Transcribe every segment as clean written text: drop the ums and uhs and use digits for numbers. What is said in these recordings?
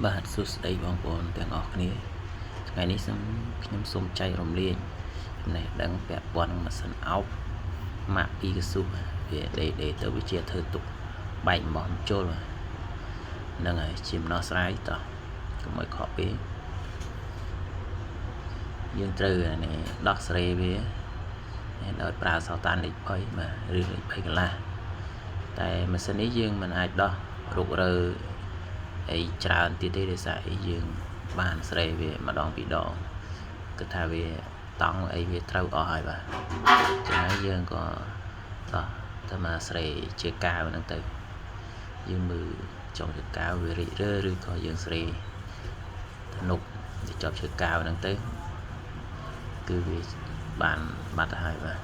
បាទសួស្តីបងប្អូនទាំងអស់គ្នាថ្ងៃនេះសូមខ្ញុំសូមចែករំលែកចំណេះដឹងពាក់ព័ន្ធនឹងម៉ាស៊ីនអោបម៉ាកពីកស៊ូវាដេដេទៅវាជាធ្វើទុកបែកមកចូលហ្នឹងហើយជាដំណោះស្រាយតោះកុំឲ្យខកពេកយើងត្រូវនេះដោះស្រាយវាដោយប្រើសោតានលេខ3បាទឬលេខ3កន្លះតែម៉ាស៊ីននេះយើងមិនអាចដោះរុករើអីច្រើនទៀតទេដោយសារអីយើងបានស្រេវាម្ដងពីរដងគិតថាវាតង់អីវាត្រូវអស់ហើយបាទចឹងហើយយើងក៏ដោះតែមកស្រេជាកាវហ្នឹងទៅយើងមើលចុងជាកាវវារិចរើឬក៏យើងស្រេទំនប់ទៅជាប់ជាកាវហ្នឹងទៅគឺវាបានបាត់ទៅហើយបាទ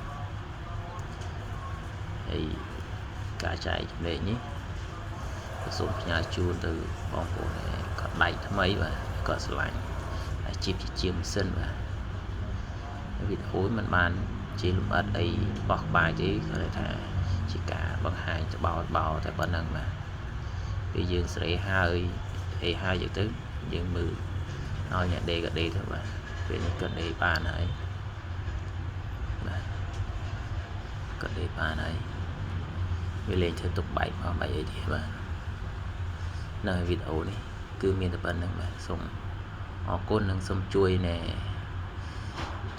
ហើយការចែកចំណេកនេះសូមផ្ញើជូនទៅបងប្អូនគាត់ដៃថ្មីបាទគាត់ស្រឡាញ់អាជីពជាជាងម៉ាស៊ីនបាទវីដេអូមិនបានជាលម្អិតអីបោះក្បាយទេគាត់ថាជាការបង្ហាញត្បោតបោតែប៉ុណ្្នឹងបាទពេលយើងស្រេហើយអីហើយយើងទៅយើងមើលឲ្យអ្នកដេក៏ដេទៅបាទពេលនេះគាត់ដេបានហើយបាទគាត់ដេបានហើយវាលេងធ្វើទុកបែកផងបែកអីទេបាទនៅវីដេអូនេះគឺមានតែប៉ុណ្្នឹងបាទសូមអរគុណនិងសូមជួយណែ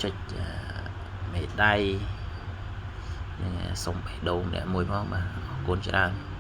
ចុចមេដៃនិងសូមបេះដូងម្នាក់មួយផងបាទអរគុណច្រើន។